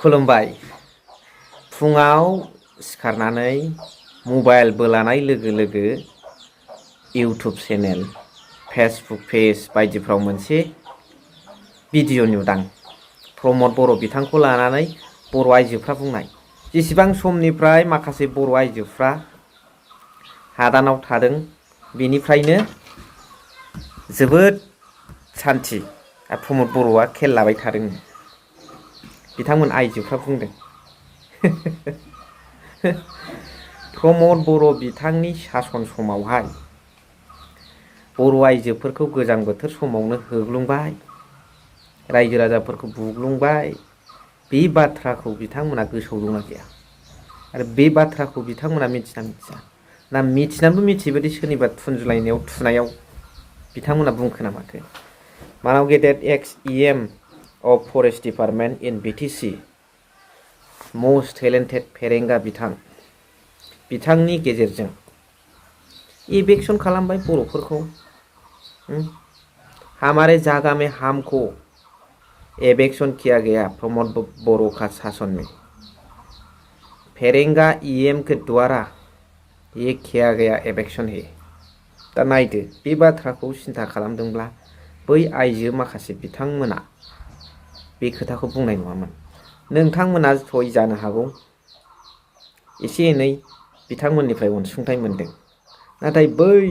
खुलुमबाय। फुङाव सिखारनानै मबाइल बोलानाय लोगो लोगो इउटुब चेनेल, फेसबुक पेज बायदिफ्राव मोनसे भिडिअ नुदां। प्रमद बर' बिथांखौ लानानै बर' आइजोफ्रा बुंनाय, जेसेबां समनिफ्राय माखासे बर' आइजोफ्रा हादानाव थादों बेनिफ्रायनो जोबोद सान्थि। प्रमद बर'आ खेल लाबाय थादों। बिथांमोन आइजोफ्रा बुंदों। प्रमद बर' बिथांनि सासन समावहाय बर' आइजोफोरखौ गोजां बोथोर समावनो होग्लुंबाय, रायजो राजाफोरखौ बुग्लुंबाय। बे बाथ्राखौ बिथांमोना गोसोआव दंना गैया? आरो बे बाथ्राखौ बिथांमोना मिथिना मिथिया? ना मिथिनानैबो मिथिबायदि सोरनिबा थुनजुलायनायाव थुनायाव बिथांमोना बुंखो ना माखो? मानाव गेदेर ex EM of forest department in BTC, most talented फेरेंगा बिथांनि गेजेरजों इभिक्शन खालामबाय बर'फोरखौ। हमारे जागा में हमको एविक्शन किया गया प्रमोद बोरो का शासन में, फेरेंगा EM के द्वारा ये किया गया एविक्शन है। दा नायदो, बे बाथ्राखौ सिन्था खालामदोंब्ला बै आइजो माखासे बिथांमोना बे खोथाखौ बुंनाय नङामोन। नोंथांमोना सय जानो हागौ एसे एनै बिथांमोननिफ्राय अनसुंथाइ मोनदों, नाथाय बै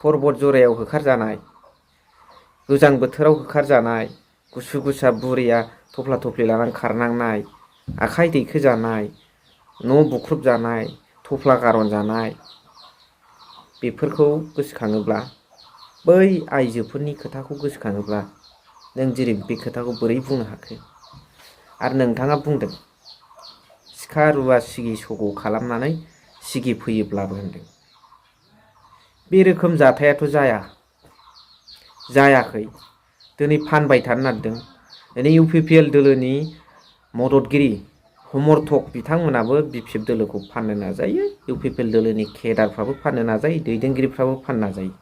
पर्बत जरायाव होखारजानाय, गोजां बोथोराव होखारजानाय, गुसु गुसा बुरिया थफ्ला थफ्लि लानानै खारनांनाय, आखाइ दैखोजानाय, न' बुख्रुबजानाय, थफ्ला गारन जानाय, बेफोरखौ गोसोखाङोब्ला, बै आइजोफोरनि खोथाखौ गोसोखाङोब्ला नों जेरै बे खोथाखौ बोरै बुंनो हाखो? आरो नोंथाङा बुंदों सिखा रुवा सिगि सग' खालामनानै सिगि फैयोब्लाबो होनदों। बे रोखोम जाथायाथ' जायाखै। दिनै फानबाय थानो नागिरदों। दिनै UPPL दोलोनि मददगिरि समर्थक बिथांमोनाबो BPF दोलोखौ फाननो नाजायो। UPPL दोलोनि केडारफ्राबो फाननो नाजायो, दैदेनगिरिफ्राबो फाननो नाजायो।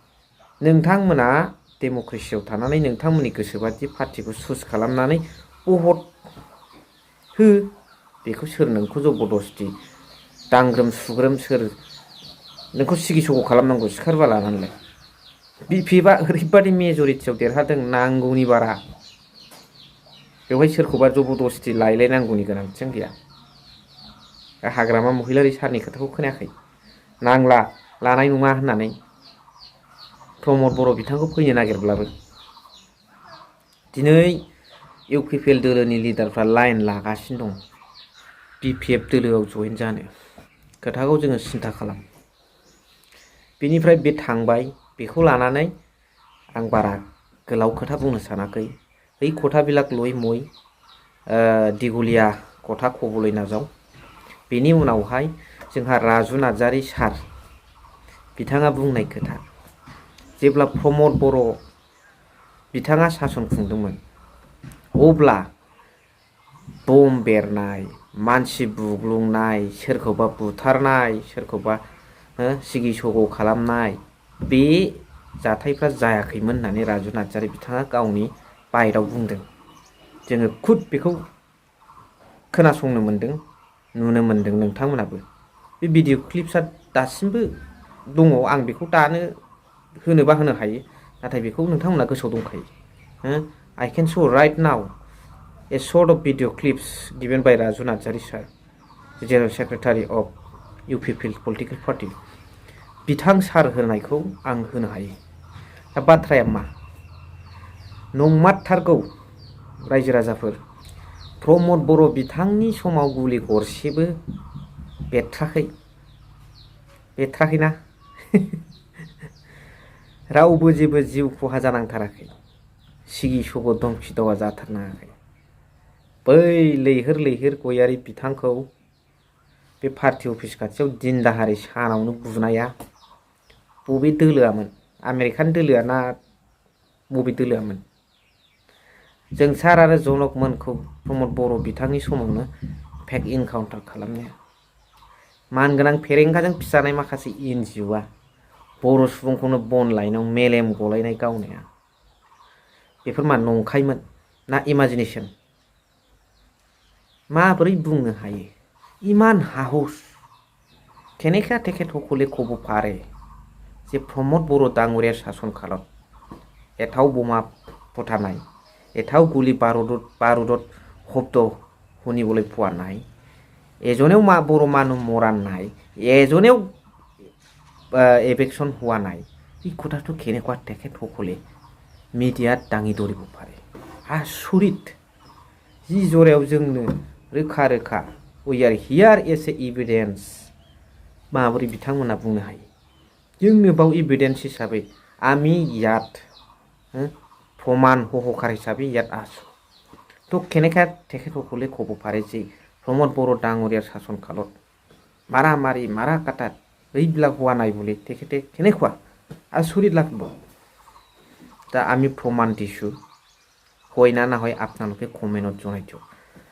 नोंथांमोना डेम'क्रेसियाव थानानै नोंथांमोननि गोसोबादि पार्टिखौ चुज खालामनानै भट हो। बेखौ सोर नोंखौ जबरदस्ति दांग्रोम सुग्रोम सोर नोंखौ सिगि सग' खालामनांगौ सिखारबा लानानैलाय? BPFआ ओरैबादि मेजरिटियाव देरहादों, नांगौनि बारा। बेवहाय सोरखौबा जबरदस्ति लायलायनांगौनि गोनांथियानो गैया। हाग्रामा महिलारि सारनि खोथाखौ खोनायाखै? नांला, लानाय नङा होननानै प्रमद बर' बिथांखौ फैनो नागिरब्लाबो। दिनै UPPL दोलोनि लिडारफ्रा लाइन लागासिनो दं BPF दोलोआव जइन जानो। खोथाखौ जोङो सिन्था खालाम। बेनिफ्राय बे थांबाय, बेखौ लानानै आं बारा गोलाव खोथा बुंनो सानाखै। ओइ खथा बिलाक लय मय दिगुलिया खथा खबलै नाजाव। बेनि उनावहाय जोंहा राजु नार्जारि सार बिथाङा बुंनाय खोथा, जेब्ला प्रमद बर' बिथाङा सासन खुंदोंमोन अब्ला बम बेरनाय, मानसि बुग्लुंनाय, सोरखौबा बुथारनाय, सोरखौबा सिगि सग' खालामनाय, बे जाथायफ्रा जायाखैमोन होननानै राजु नार्जारि बिथाङा गावनि बाइटआव बुंदों। जोङो खुद बेखौ खोनासंनो मोन्दों, नुनो मोन्दों। नोंथांमोनाबो बे भिडिअ क्लिप्सआ दासिमबो दङ। आं बेखौ दानो होनोबा होनो हायो, नाथाय बेखौ नोंथांमोना गोसोआव दंखायो। I can show right now a sort of video clips given by Raju Narzari sir, the General Secretary of UPPL Political Party. बिथां सार होनायखौ आं होनो हायो। दा बाथ्राया मा? नंमारथारगौ रायजो राजाफोर, प्रमद बर' बिथांनि समाव गुलि गरसेबो बेरथ्राखैना? रावबो जेबो जिउ खहा जानांथाराखै। सिगि सग' धमखि दावहा जाथारनाङाखै। बै लैहोर लैहोर गयारि बिथांखौ बे पार्टि अफिस खाथियाव दिन दाहारै सानावनो बुनाया बबे दोलोआमोन? आमेरिकान दोलोआ ना बबे दोलोआमोन? जों सार आरो जनकमोनखौ प्रमद बर' बिथांनि समावनो फेक इनकाउन्टार खालामनाया, मानगोनां फेरेंगाजों फिजानाय माखासे NGOआ बर' सुबुंखौनो बन लाइनाव मेलेम गलायनाय गावनाया, बेफोर मा नंखायमोन ना इमाजिनेसन? माबोरै बुंनो हायो इमान साहस केनेका तेखेतসকলে ক'ব পাৰে যে प्रमद बर' डाঙৰীয়াৰ শাসন কালত এটাও বোমা ফটা নাই এটাও গুলি বাৰুদত শব্দ শুনিবলৈ পোৱা নাই এজনেও बर' মানুহ মৰা নাই এজনেও এভিকশ্যন হোৱা নাই এই কথাটো কেনেকুৱা তেখেতসকলে মিডিয়াত দাঙি ধৰিব পাৰে आसुरित जि जरायाव जोंनो रोखा रोखा we are here as a evidence माबोरै बिथांमोना बुंनो हायो जोंनो बाव evidence हिसाबै आमी यात प्रमाण हहकार हिसाबै यात आसु तो केनेका तेखेतসকলে ক'ব পাৰে যে प्रमद बर' डाঙৰীয়াৰ শাসন কালত মাৰামাৰি মাৰা কাটাত এইবিলাক হোৱা নাই বুলি তেখেতে কেনেকুৱা आसुरित লাগিব दा আমি प्रमाण দিছো হয় না না হয় আপোনালোকে কমেन्टआव जनाय दियक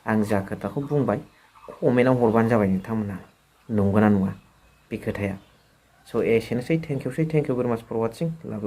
आं जा खोथाखौ बुंबाय कमेन्टआव हरबानो जाबाय नोंथांमोना नंगौना नङा बे खोथाया स' एसेनोसै थेंक इउ भेरि माच फर वाचिं लाभ